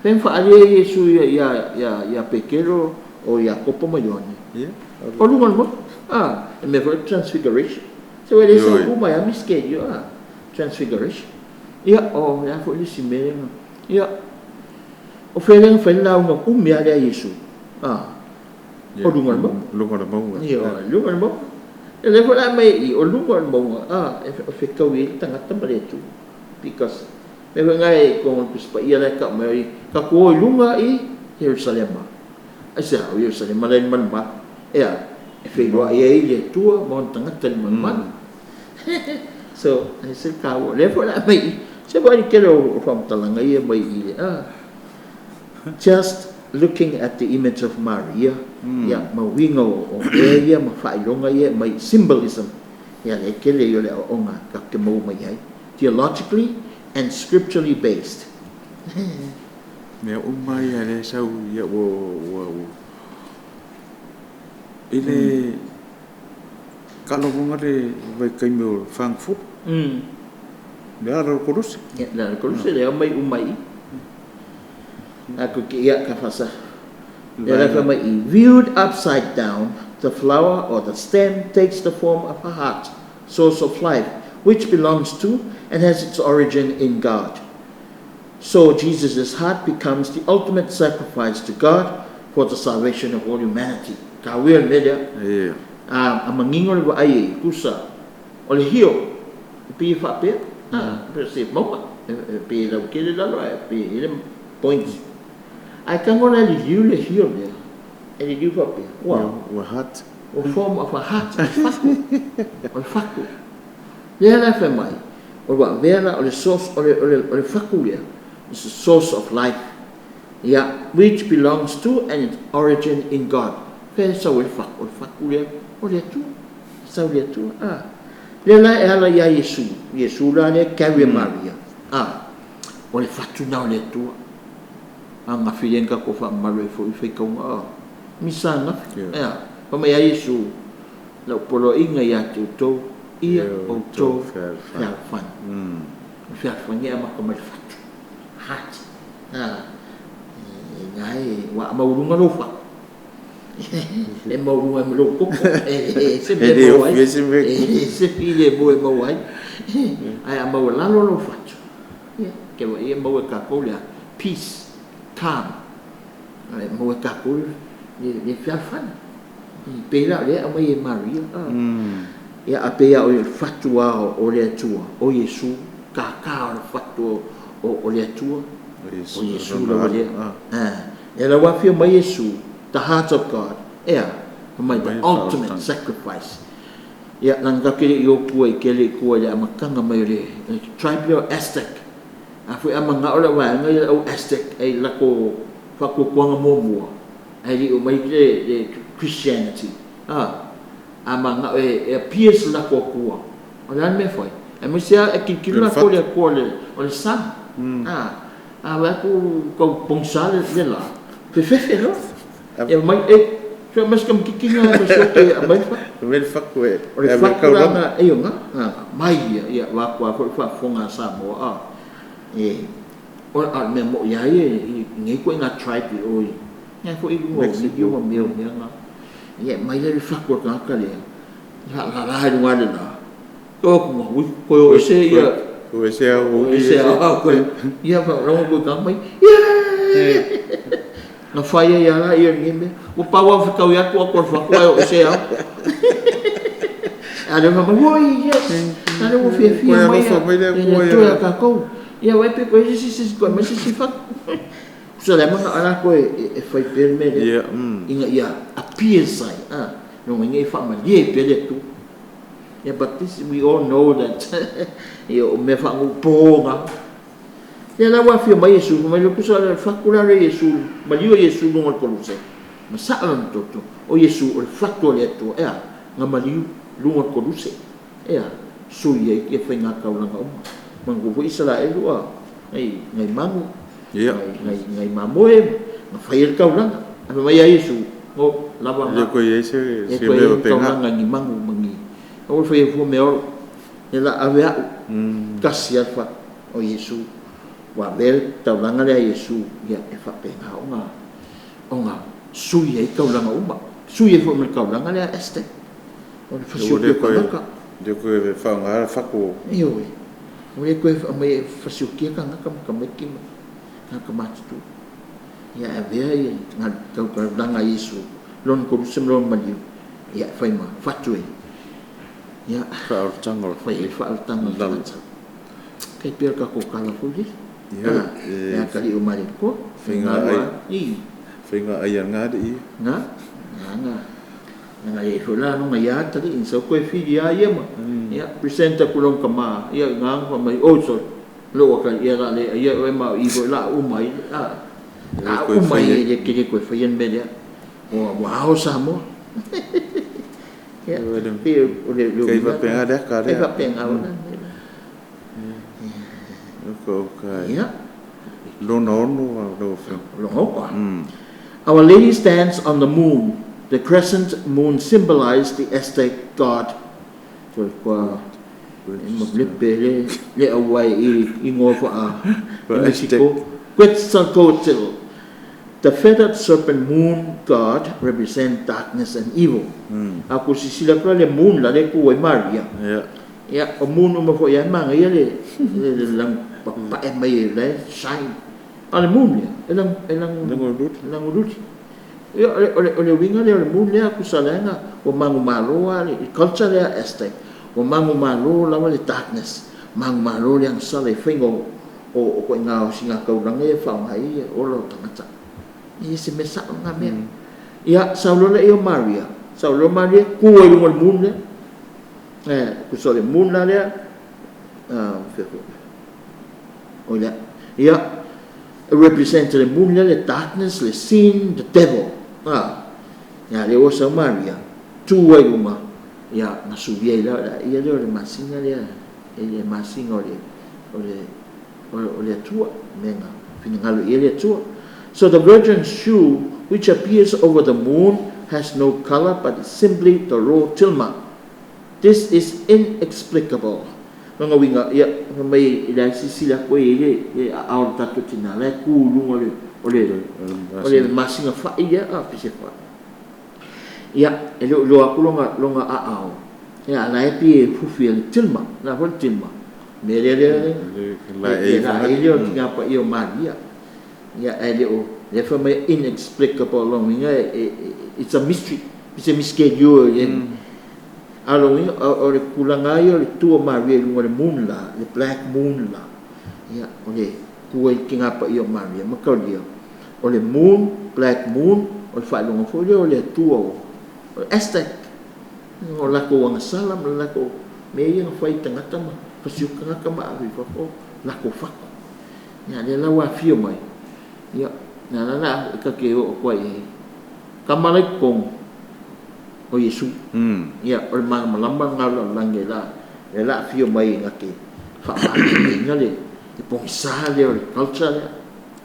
When whaale e Iesu ia, ia, ia, ia Pekero o ia Kopo ma Ioane. Ia. O lunga le maunga. Ah, e mea foi transfiguration. Se wai le sau Ioe. ku mai a miske io, ah, transfiguration. Ia, o, ia foi le si mea lenga. Ia, o whea lenga whai launga umi a lea Iesu. Ah, Ia. o lunga le maunga. Lunga le maunga. Ia, o lunga le maunga. E le foi la mai i, o lunga le maunga. Ah, e whekau i le tangata ma le Atua. Because, me wha ngai ko ngā kuspa ia lai ka mai, ka ko i lunga i Jerusalema. Ai se hau Jerusalema lai man ma. Ea, e whairoa ia i le Atua ma ona tangata le man. So, e se ka o le foi la mai. Se vai ke ro whamtalanga ia mai i le. Ah, just looking at the image of Maria, ia, ma winga o mea ia, ma whailonga ia, mai symbolism. Ia le kele i o le aoaoga ka te mau mai ai. Theologically and scripturally based. Mea uma ia le sau ia ua ua ua i le kaalogoga le vaitaimi o Frankfurt. Le ala o le kolosi. Ia, le ala kolosi le ao mai uma i. A ko ke ia ka fasa. Le la Vaega. mai i. Viewed upside down, the flower or the stem takes the form of a heart, source of life, which belongs to and has its origin in God. So Jesus' heart becomes the ultimate sacrifice to God for the salvation of all humanity. Ka wea le mea Ia. a, a mangingo le vaai e kusa o le hio e pi whapea, ah, pe se maunga, e pi lau kele lalo, e pi ele point. Ai kango la le liu le hio lea, e le liu whapea, Ia wow, ua heart. o form of a heart, o le faku, o le faku. Lea la whai mai, o le wā la o le source, o le, o le, o le faku lea, is the source of life, yeah, which belongs to and its origin in God. Whea sau e le faku, o le faku lea, o le Atua, sau le Atua, ah. Lea la e ala ia Iesu, Iesu la lea carry Maria, ah, o le fatuna o le Atua. Ananafi lea na tatou faamamalu ai foi i faitauga a Misa ananafi. E a? Fai mai a Iesu, Lau poloaiga ia te outou, ia outou fealofani. O le fealofani e amata mai le fatu, heart. A, e ina e, aua a maualuga lou fatu, e maualuga ai ma lou toto. E leai se mea e maua ai, e leai se filemu e maua ai. Ae a maualalo lou fatu, ia, e te vaai e maua e tatou le a? Peace, calm. E maua e tatou le fealofani. E pei la o lea e aumai e Maria, ia a pei lava o le fatu lava o le Atua, o Iesu, tata o le fatu o le Atua, o Iesu lava lea. Lea la ua afio mai Iesu, the heart of God, e a? Fai mai, the ultimate sacrifice. Ia, leaga tatou te le i o tua i tele i tua i le amataga mai o le tribe lea o Aztec. A foi a manao le vaega ia au Aztec ai latou faatuatuaga muamua, ae le i omai le Christianity a, a manao e appear se latou Atua, o le a le mea e fai? Aemaise lava e tilotilo latou i le Atua o le sun, a, a vaai atu tau pogisa le la, fefefe loa, e omai, e, sue mai si tamaititi lena e masioki e aumai le fatu. Aumai le fatu e O le fatu la na, e ioe, na aumai ia, ia vaeatu lava foi le faafofoga a Samoa a, e O le mea moni lava ia i nei ituaiga tribe i o i na foi i luga o video ma mea o mea na. Ia e aumai la le fatu a le tagata lea, faalala i luga o le la, o atu ma ui, toe o ese ia. O ese au. O ese au. Ia faalogo atu i tagata mai, yeah! Na fai ai lava ia lenei mea. Ua pau lava o fetaui atu atu o le fatu ae o ese au. A lea fai mai, oi yes! A lea ua fiafia mai le Atua ia tatou. Ia vaai pe toe i ai se isi toe aumai se isi fatu. Tusa o le a manao lava latou e fai pea le mea lea ina ia appease ai, a, lona uiga ia faamalie ai pea le Atua. Ia but this we all know that ia o mea faanuupo na. Ia la ua afio mai Iesu, fai mai, tusa o le fatu la lea Iesu, maliu e Iesu i luga o le koluse, ma saa lona toto, o Iesu o le fatu a le Atua, e a? Na maliu i luga o le koluse. E a? Sui ai ia faiga taulaga uma. Manatua foi Isaraelu a, nai, nai manu, nai, nai, nai mamoe, na fai ai le taulaga. Ae fai mai a Iesu, no, lava na. E le toe i ai se, se mea faapena. Taulaga ni manu ma ni, aua le faia fua mea olo. Ia la ave au, tasi lava le fatu, o Iesu. Ua avea le taulaga lea a Iesu, ia e faapena ona, ona sui ai taulaga uma. Sui ai foi ma le taulaga lea a Esther. O le fasioki o tagata. Ua le toe faaaogaina le fatu. Ioe. Ua le toe aumai e fasiokia tagata ma tamaiti ma tagata matutua. Ia ae avea ia taulaga a Iesu, lona koluse ma lona maliu, ia e fai ma fatu e, ia, Faaolataga o le fai ai le faaolataga o le tagata. Tai pei o le tatou tala foi lele. Ia, E atalii o Malietoa. Faiga ai. I. Faiga ai a na alii. Na, na, na. Na i ai foi la lona ia atalii, sau toe fili lava ia ma, ia, present atu i lona tama, ia, i ina na fai mai, oi sole, lou atalii, ia la le aia oe ma o i foi la uma ai, a, la uma ai e le tele toe faia le mea lea. Ua, ua ao Samoa. Ia, pei o le Kai faapena le ata lea. Kai faapena ona. Ia. Lona ono lau Afioga. Lona ono. Our Lady stands on the moon. The crescent moon symbolized the Aztec god. Kua kua mlepe le le auai i ingoa faa Mexico. Quetzalcoatl. The feathered serpent moon god represent darkness and evil. A ku sisila kura le moon la le ku ai Maria. Ia, o moon uma foi ia e manaia le le lanu papae mai e la e shine. A o le moon ia, e lanu e lanu lagoluli. Ia, o le o le o le uiga lea o le moon lea tusa leaga ua manumalo lava le culture lea Aztec, ua manumalo lava le darkness, manumalo le agasala i faiga o o o ituaiga osigataulaga ia e faaaoga ai ola o tagata. E le se mea sao lena mea. Ia, sau loa lea o Maria, sau loa Maria, tu ai i luga o le moon lea. Tusa o le moon la lea, fea foi, o lea, ia, represent le moon lea le darkness, le sin, the devil, a, ia, lea ua sau Maria, tu ai luga, ia, na suia ai la, ia lea o le masina lea, e le masina o le, o le, o le Atua, mea na finagalo i ai le Atua. So the Virgin's shoe, which appears over the moon, has no color but is simply the raw tilma. This is inexplicable. Lona uiga, ia, fai mai i le silasila atu ai i le, le aao o le tatou tina, la e tu i luga o le, o le, o le masina fai lea, a, pe se fai. Ia, e le o iloa atu lona, lona aao, ia, a la e pei e fufi e le tilma, le a foi le tilma? Mea lea lea, le, le laei lea o le Tina Paia o Maria. Ia, ae le o, lea fai mai inexplicable, lona uiga e, it's a mystery, se miskelio e, a o lona uiga, o le tulaga lava ia o le tu o Maria i luga o le moon la, le black moon la, ia, o le tu ai le Tina Paia o Maria, mataulia, o le moon, black moon, o le faailoga foi lea o le Atua o le Aztec, o latou agasala ma le latou mea ia na fai i tagata ma fasioti tagata ma ave i fafo latou fatu. Ia, lea la ua afio mai, ia, lea la la e ta te oo atu ai i ai, tama la i totonu o Iesu. Ia, o le malamalama lena o le lalolagi lea la afio mai na te faamalamalamaina le pogisa lea o le culture lea.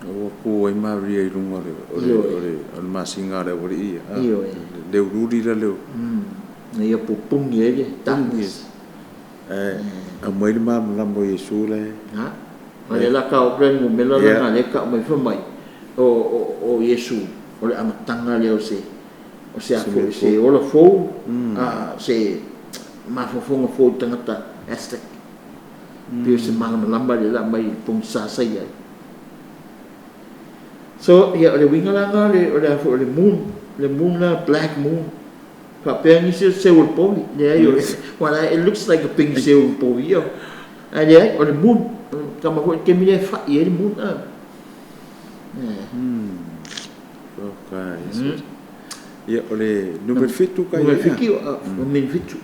Ua tu ai Maria i luga o le, o le, o le masina a le aualii ia. Ioe. Le uliuli la leo. Na ia pupuni ai le darkness. Ae aumai le malamalama o Iesu la e. Ha? Ma le la ka o le numera la na le ka mai fai mai o Iesu o le amataga lea o se o se a foi se ola fou, a se mafaufauga fou i tagata Aztec. Pei o se malamalama lea la aumai i le pogisa sa i ai. So, ia, o le uiga la lena o le a foi o le moon, le moon la, black moon. Faapea nisi o se seu o le povi, leai o le, aua la it looks like a pei ni seu o le povi, ioe. Ae leai, o le moon, tama foi le taimi lea e fai ai le moon, a. Okay. Ia, o le numera 7 ka ia. Numera 7, numera 7.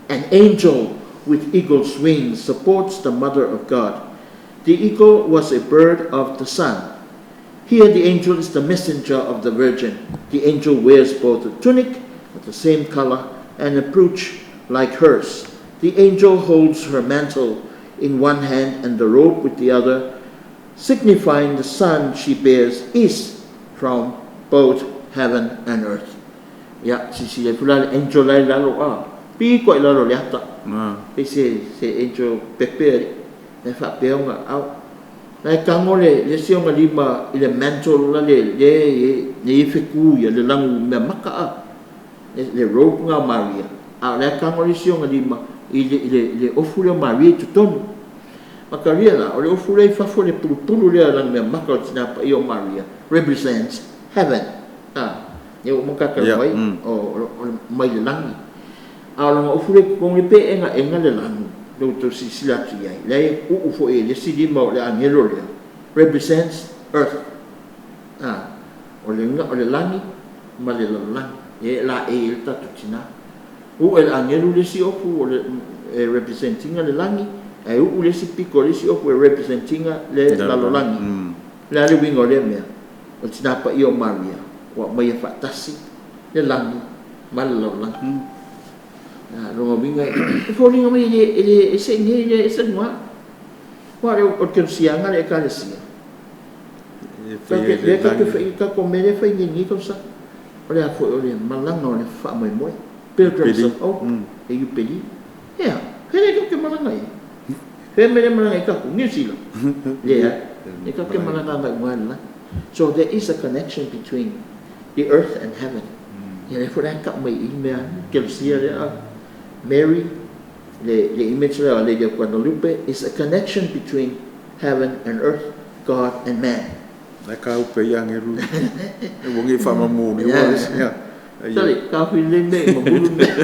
An angel with eagle's wings supports the mother of God. The eagle was a bird of the sun. Here the angel is the messenger of the Virgin. The angel wears both a tunic of the same color and a brooch like hers. The angel holds her mantle in one hand and the robe with the other, signifying the son she bears is from both heaven and earth. Ia, silasila ifo la le angel la i lalo, a, pito i lalo o le ata. Pei se angel pepe alii. E faapea ona ao. La e tago le le isi ona lima i le mantle la le le le i fetu ia le lanu mea maka a le le robe na o Maria a o la e tago le isi ona lima i le i le i le ofu lea o Maria i totonu. Makaria la o le ofu lea i fafo le pulupulu lea lanu mea maka o le Tina Paia o Maria represents heaven a ia ua uma ona tatou mai o o mai le lagi. A o lona ofu lea i totonu pe egaega le lanu lea ua outou silasila atu i ai, lea e uu foi e le isi lima o le agelo lea, represents earth. A, o le uiga o le lagi ma le lalolagi, lea e laei ai le tatou tina. Uu e le agelu le isi ofu o le, e represent ina le lagi, ae uu le isi pito o le isi ofu e represent ina le lalolagi. O le a le uiga o lea mea? O le Tina Paia o Maria ua aumaia faatasi le lagi ma le lalolagi. A, lona uiga e foliga mai e le, e le ese i inei, e le ese i luga. Aua o le kerisiaga le Ekalesia. Lea tatou te fai, tatou mea lea e fai nei i lenei tausaga. O le a foi, o le malaga o le faamoemoe. Pilgrims of Hope, e Iupeli. Ea, fea lea tatou te malaga i ai? Fea mea lea malaga ai tatou? Niu Sila? Leai. Lea tatou te malaga agai i luga i le lagi. So there is a connection between the earth and heaven. Ia lea foi la e tau mai i i le mea kerisia lea a Mary, le, le image lea o Lady of Guadalupe is a connection between heaven and earth, God and man. Ai ka upe i agelu e ua ngi whaamamu ni ua isi ia. Sorry, ka whiri nei mea i mamulu mea.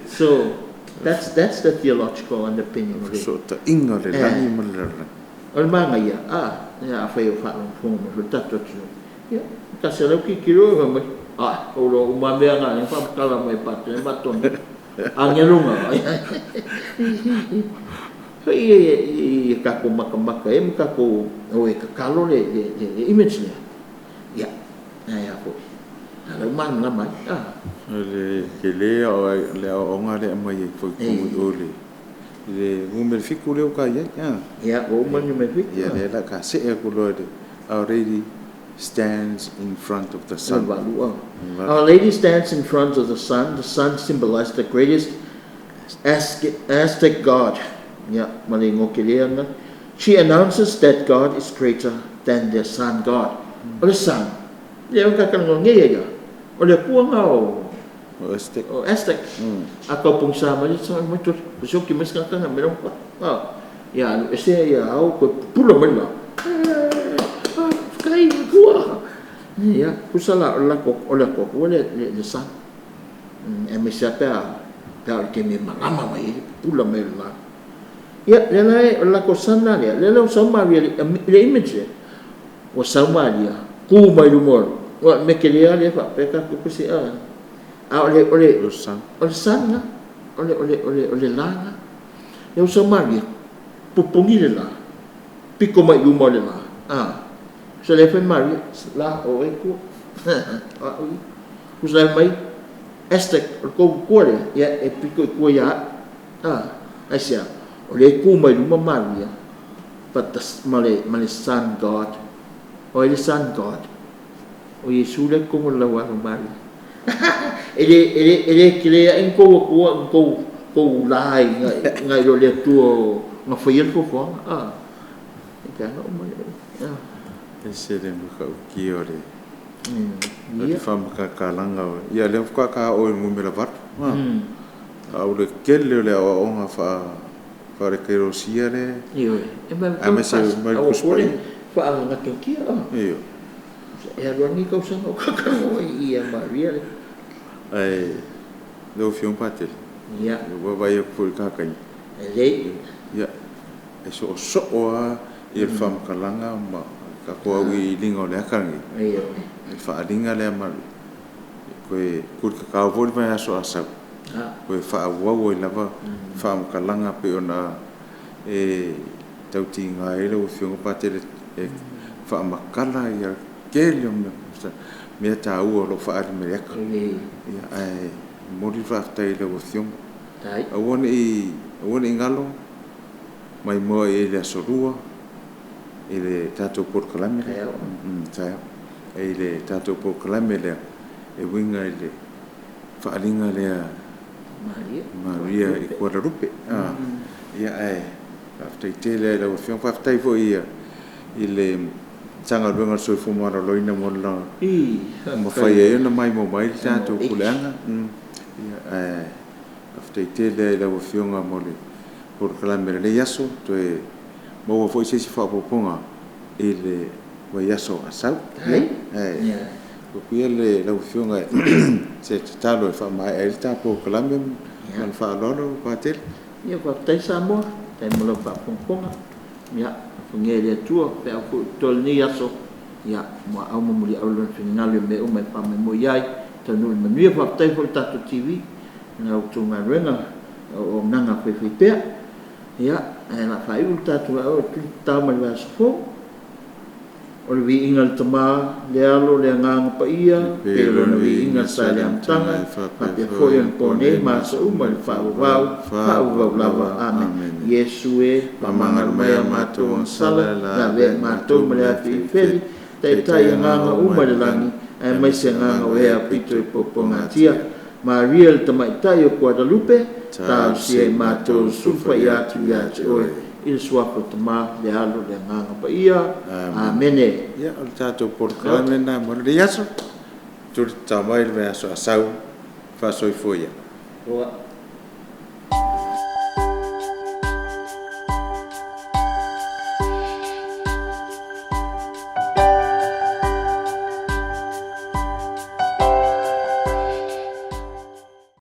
So, that's the theological underpinning o le. Fesootaiga o le lagi ma le lalolagi. O le manaia, a, ia afai o faalogologo mai foi le tatou atunuu, ia, tasi lava lau tilotilo fai mai, ae, ua iloa uma lava mea na lea na faamatala mai e Patele ma Tony. Agelu na. Foi i tatou matamata ai ma tatou o e tatalo le image lea. Ia, ae a foi, a o lea ua malamalama ai. A. O le tele o le aoaoga lea e aumai ai foi i totonu i o i le i le numera 7 lea ua ka i ai. Ia, ua uma le numera 7. Ia, lea la ka see aku loa i le Our Lady stands in front of the sun. Our Lady stands in front of the sun. The sun symbolized the greatest Aztec god. Ia, ma le igoa kele lena. She announces that God is greater than their sun god. O le sun, lea ua tatou nei ai ia, o le Atua lena o O Aztec. O Aztec. A tau pogisa mai le sun mai toe sioki mai se tagata na mea la. Ia alu ese ia ao toe pupula mai la. Faafetai i le Atua. Ia, tusa la o le latou o le Atua le le sun. Aemaise lava pe a pe a o le taimi e malama mai ai le pupula mai o le la. Ia, lea la e, o le latou sun la lea, lea la ua sau Maria i le image lea, ua sau Maria, tu mai luma o le, aua o le mea tele lava lea e faapea tatou pese a, a o le, o le, O le sun. O le sun lena, o le, o le, o le, o le la lena. Lea ua sau Maria, pupuni le la, pito mai i luma o le la, a, so lea fai Maria, la, o oe e tua, o au ia. Tusa la e fai mai, Aztec, o le tou tua lea, ia e pito i tua ia au. A, aisea? O lea e tu mai luma Maria but the, ma le, ma le Sun God. O ai le Sun God? O Iesu lea i totonu o le laualo o Maria. E le, e le, e le tele ae ni tou Atua, ni tou, tou la i, nai lo le Atua o, na faia le fuafuaga. A, e pe ana uma le, a. Ese le matautia o le, o le faamakakalaga o, ia lea faatoa ta oo i le numera 8. A o le tele o le aoaoga faale-Ekalesia lea. Ioe, e mai Aemaise mai le Tusi Paia. Faagatiotia. Ioe. E alu lava lenei tausaga o tatou i ia Maria lea. Ae lau Afioga Patele. Ia. Ua vaai atu foi i le ta taimi. Lelei. Ia, e soosoo lava le faamatalaga ma tatou auiliiliga o le ata lenei. Ioe. Le faaaliga lea ma le toe tulitatao foi le vaiaso a sau, toe faaauau ai lava faamatalaga pei ona e tautiga ai lau Afioga Patele e faamatala le tele o mea taua o lo o faaali mai i le ata. Ae momoli le faafetai i lau Afioga. Aua ne i galo, maimoa i ai i le Aso Lua i le tatou polokalame lea, i le tatou polokalame lea e uiga i le faaaliga lea Maria i Guadalupe. Ia ae faafetai tele lava i lau Afioga, faafetai foi i le Matagaluega o le Soifua Maloloina mo le mafai ai ona maimoa mai le tatou puleaga. Ia ae faafetai tele lava i lau Afioga mo le polokalame o lenei aso, toe maua foi se isi faaopoopoga i le vaiaso a sau. Ae tuu atu ia lau Afioga se tatalo e faamaea ai le ta polokalame ma le faaaloalo Patele. Ia, faafetai Samoa, faafetai mo lau faafogafoga. Ia, alofagia e le Atua feau foi o totoe o lenei aso, ia, muaau ma muliau Lona finagalo i mea uma e faamoemoe i ai, taunuu i le manuia. Faafetai foi i le tatou TV i la outou galuega o auaunaga faifaipea. Ia, ae o le a faaiu le tatou tatao mai le vaiaso fou. O le viiga i le Tama, le Alo, le Agaga Paia, pei o Lona viiga sa i le amataga, faapea foi ona nei ma aso uma i le faavavau, faavavau lava. Amene. Iesu e, faamagalo mai a matou agasala, lavea i matou ma le afi ifeli, taitai agaga uma i le lagi, aemaise agaga o ea pito i puapuagatia. Maria le Tamaitai o Guadalupe, talosia i matou sulufai atu ia te oe, i le Suafa o le Tama, le Alo, le Agaga Paia. Amene. Ia, o le tatou polokalame lena mo lenei aso. Tuli tatao mai le vaiaso a sau, faasoifua ia. Ua.